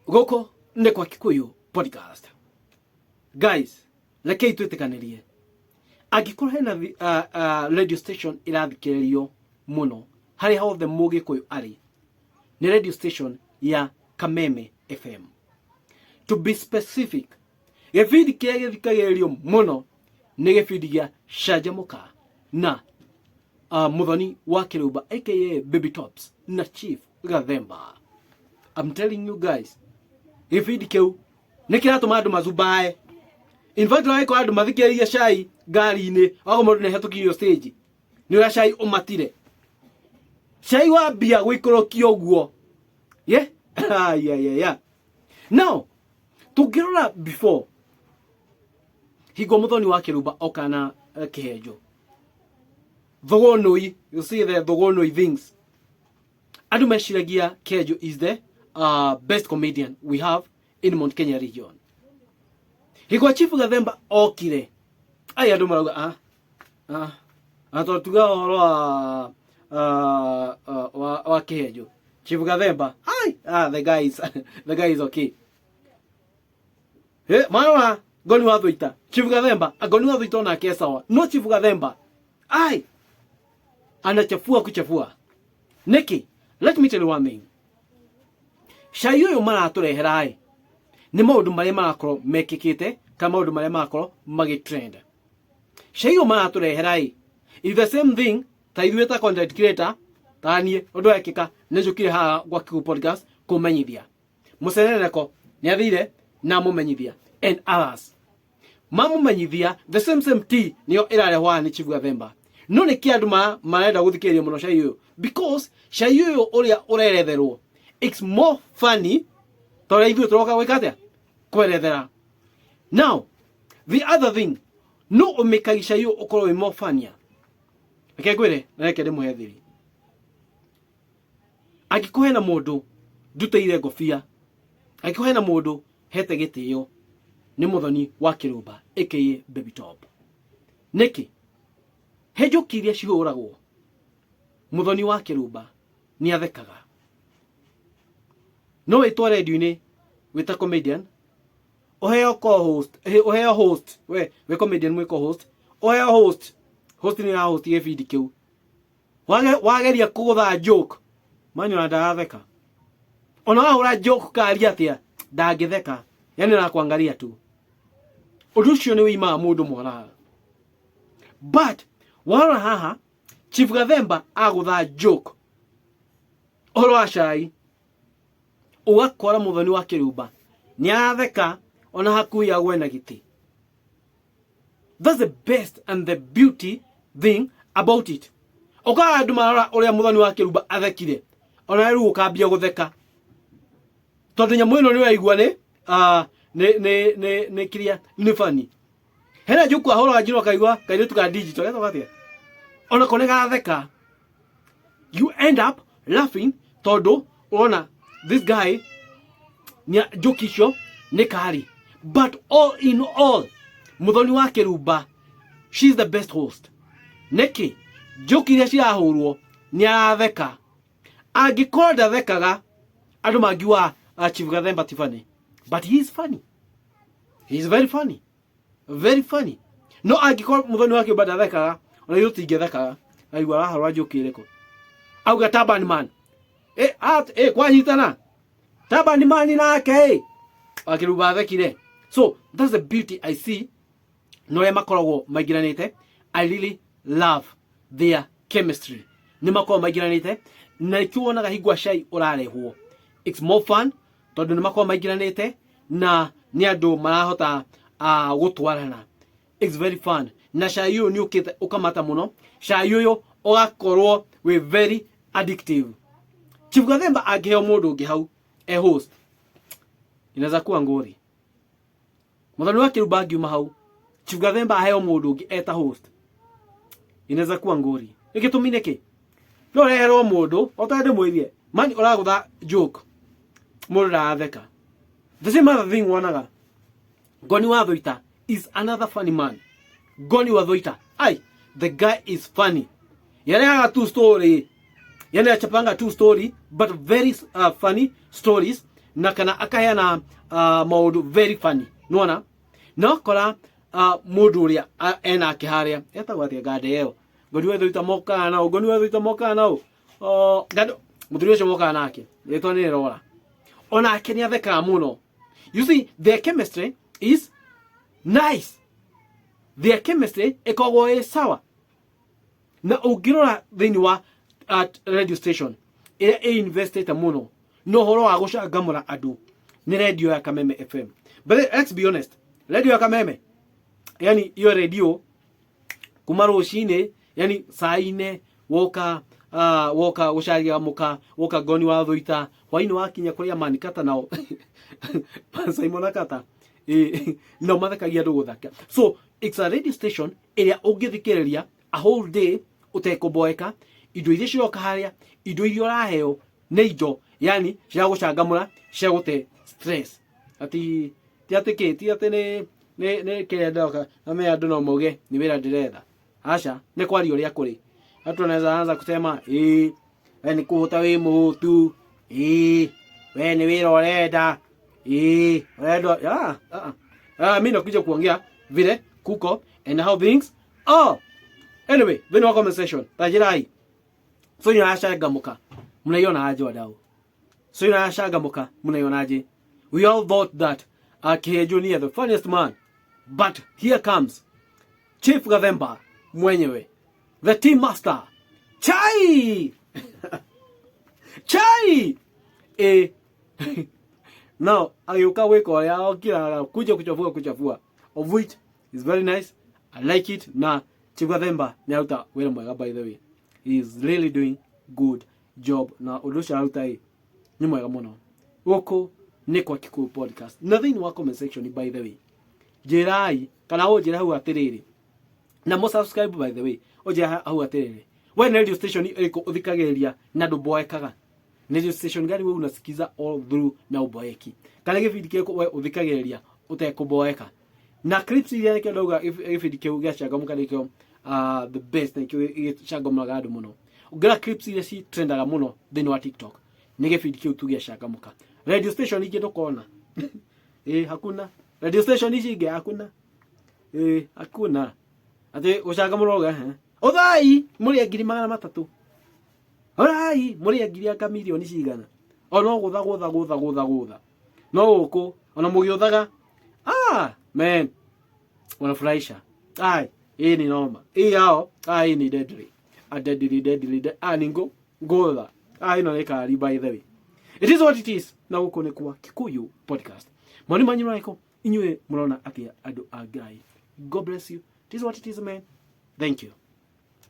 Gũkũ nĩ kwa Kikuyu Podcast. Guys, rekei twĩtĩkanĩrie. Angĩkorwo hena radio station ĩrathikĩrĩrio mũno harĩa hothe Mũgĩkũyũ arĩ, nĩ radio station ya Kameme FM. To be specific, gĩbindi kĩrĩa gĩthikagĩrĩrio mũno nĩ gĩbindi gĩa Canjamũka na Muthoni wa Kĩrũmba aka Baby Tops na Chief Gathemba. I'm telling you guys, gĩbindi kĩu nĩ kĩratũma andũ mazumbae. In fact, ũragĩkora andũ mathikĩrĩria cai ngari-inĩ, wago mũndũ nĩ ahetũkirio stage, nĩ ũrĩa cai ũmatire. Cai wambia gũikũrũkio ũguo. Yeah? Yeah. Now, tũngĩrora before, hingo Muthoni wa Kĩrũmba oka na kĩhenjo thogonoi, you see the thogonoi things, andũ meciragia Kĩhenjo is the best comedian we have in Mount Kenya region. Hingo Chief Gathemba okire, ai andũ marauga ah ah ah tondũ tuga ũhoro wa wa Kĩhenjo, Chief Gathemba, ai ah the guy is okay. He, marora Ngoni wa Thuita, Chief Gathemba, Ngoni wa Thuita onake sawa. No Chief Gathemba, ai anachafua kuchafua. Niki, let me tell you one thing. Cai ũyũ maratũrehera ĩ, nĩ maũndũ marĩa marakorwo mekĩkĩte kana maũndũ marĩa marakorwo magĩtrend. Cai ũyũ maratũrehera ĩ, is the same thing ta ithuĩ ta content creator, ta niĩ ũndũ wekĩka nĩ njũkire haha gwa Kikuyu Podcast kũmenyithia. Mũcerereko nĩ athire na mũmenyithia and others mamũmenyithia the same same tea nĩyo ĩrarehwo haha nĩ Chief Gathemba. No nĩ kĩ andũ marenda gũthikĩrĩria mũno cai ũyũ? Because cai ũyũ ũrĩa ũreretherwo, it's more funny ta ũrĩa ithuĩ tũroka gwĩka atĩa kwerethera. Now the other thing, no ũmĩkagi cai ũyũ ũkorwo wĩ more funnier. Reke ngwĩre na reke ndĩmũhe thiri, angĩkorwo hena mũndũ ndutĩire ngobia, angĩkorwo hena mũndũ hete gĩtĩo, nĩ Muthoni wa Kĩrũmba aka Baby Top. Nĩkĩ? He njũki iria cihũragwo, Muthoni wa Kĩrũmba nĩ athekaga. No wĩtwo radio-inĩ wĩta comedian, ũheo co-host, ũheo host, we wĩ comedian, mwĩ co-host, ũheo host, host nĩ host gĩbindi kĩu. Wageria kũgũtha joke manyona ndaratheka, ona wahũra joke karia atĩa ndangĩtheka, yani arakwangaria tu. Ũndũ ũcio nĩ wĩimaga mũndũ moraga. But warora haha, Chief Gathemba agũtha joke ũhoro wa cai, ũgakora Muthoni wa Kĩrumba nĩ aratheka ona hakuhĩ agwe na gĩtĩ. That's the best and the beauty thing about it. Ũkaga andũ marora ũrĩa Muthoni wa Kĩrumba athekire, ona rĩu ũkambia gũtheka, tondũ nyamũ ĩno nĩ ũraigua nĩ nĩ nĩ nĩ nĩ kĩrĩa nĩ funny. Hena njuku ahũraga njino, akaigua kairĩtu ka digital getagwo atĩa, onako nĩ gatheka. You end up laughing tondũ ũrona this guy nĩ joke icio nĩ kari. But all in all, Muthoni wa Kĩrumba, she's the best host. Nĩkĩ? Joke iria cirahũrwo nĩ aratheka. Angĩkorwo ndathekaga, andũ mangiuga Chief Gathemba ti funny, but he is funny, he is very funny, very funny. No angĩkorwo Muthoni wa Kĩrumba ndathekaga, ona ithuĩ tũtingĩthekaga. Aigua arahũra joke ĩrĩkũ, auga taban man, kwanyitana taban man nake Wakĩrumba athekire. So that's the beauty I see na ũrĩa makoragwo maingĩranĩte. I really love their chemistry. Nĩ makoragwo maingĩranĩte na nĩkĩo wonaga hingo cai ũrarehwo, it's more fun, tondũ nĩ makoragwo maingĩranĩte na nĩ andũ marahota gũtwarana. It's very fun. Na cai ũyũ nĩ ũkĩte ũkamata mũno, cai ũyũ ũgakorwo wĩ very addictive. Chief Gathemba angĩheo mũndũ ũngĩ hau e host, inaweza kuwa ngori. Muthoni wa Kĩrumba angiuma hau, Chief Gathemba aheo mũndũ ũngĩ eta host, inaweza kuwa ngori. Nĩ gĩtũmi nĩkĩ? No reherwo mũndũ o ta ndĩmwĩrie mani ũragũtha joke, mũndũ ndaratheka. The same other thing wonaga Ngoni wa Thuita is another funny man. Ngoni wa Thuita, ai, the guy is funny. Yarehaga two story, yani achapanga two story, but very funny stories. Na kana akaheana maundu very funny, nona no kora mundu uria enake haria etagwo atia ngande ĩyo ngoni wetho ita mokaga nao, ngoni wetho ita mokaga nao, oh, ngando muthuri ucio mokaga nake rĩtwa nĩ rora onake nĩ athekaga mũno. You see, their chemistry is nice, their chemistry ĩkoragwo ĩ sawa. Na ũngĩrora thĩinĩ wa at radio station ĩrĩa ĩ investĩte mũno na ũhoro wa gũcangamũra andũ nĩ radio ya Kameme FM. But let's be honest, radio ya Kameme, yani iyo radio kuma rũcinĩ, yani saa ine woka, woka gũcaria mũka, woka ngoni wa thũita, hwainĩ wakinya kũrĩa manikata nao Simon Kata, nao mathekagia andũ gũthaka. So it's a radio station ĩrĩa ũngĩthikĩrĩria a whole day ũtekũboeka. Indo iria ciroka harĩa, indo iria ũraheo nĩ indo yani cia gũcangamũra, cia gũte stress, ati ti atĩ kĩ, ti atĩ nĩ kĩrĩa ndoka na me andũ no mauge nĩ wĩra ndĩretha. Aca, nĩ kwaria ũrĩa kũrĩ. Watu wanaweza anza kusema, ĩ we nĩ kũhũta wĩ mũhũtu, ĩ we nĩ wĩra ũrenda, ĩ ũrenda. Ah, ah, ah, mi nakuja kuongea vile kuko and how things are. Anyway, thĩinĩ wa comment section tanjĩrai so inacangamuka mnaiona aje, wadau? So inacangamuka mnaiona aje? We all thought that Kihe the funniest man, but here comes Chief Gathemba mwenyewe, the team master. Chai chai, eh, now agĩũka gwĩka ũrĩa okiraga kuja kuchafua kuchafua, of which is very nice. I like it. Na Chief Gathemba nĩ aruta wĩra mwega. By the way, he is really doing good job, na ũndũ ũcio aruta ĩ nĩ mwega mũno. Gũkũ nĩ kwa Kikuyu Podcast, na thĩinĩ wa comment section, by the way, njĩrai kana ũnjĩre hau atĩrĩrĩ, na mo subscribe. By the way, ũnjĩre hau atĩrĩrĩ, we nĩ radio station ĩrĩkũ ũthikagĩrĩria na ndũboekaga? Nĩ radio station gani we unasikiza all through na uboeki? Kana gĩbindi kĩrĩkũ we ũthikagĩrĩria ũtekũboeka? Na clips iria, nĩkĩo ndauga gĩbindi kĩu gĩa Cangamũka nĩkĩo the best, nĩkĩo gĩcangamũraga andũ mũno. Ũngĩra clips iria ci trendaga mũno thĩinĩ wa TikTok nĩ gĩbindi kĩu tu gĩa Cangamũka. Radio station ingĩ ndũkona, ĩ hakuna radio station ici ingĩ, hakuna, ĩ hakuna atĩ gũcangamũra ũga ũthai mũrĩ 300,000, ũrai mũrĩ ngiri anga mirioni cigana, ono gũtha gũtha gũtha gũtha gũtha no gũkũ ona mũgĩũthaga. Ah man, wanafurahisha. Ai, hii ni noma hii yao. Ah, hii ni deadly, a deadly deadly de ah, ni ngo ngotha. Ah, ino ni kari. By the way, it is what it is. Na gũkũ nĩ kwa Kikuyu Podcast. Moni manyu marĩkũ inyuĩ mũrona atĩa, andũ a Ngai? God bless you. It is what it is, man. Thank you.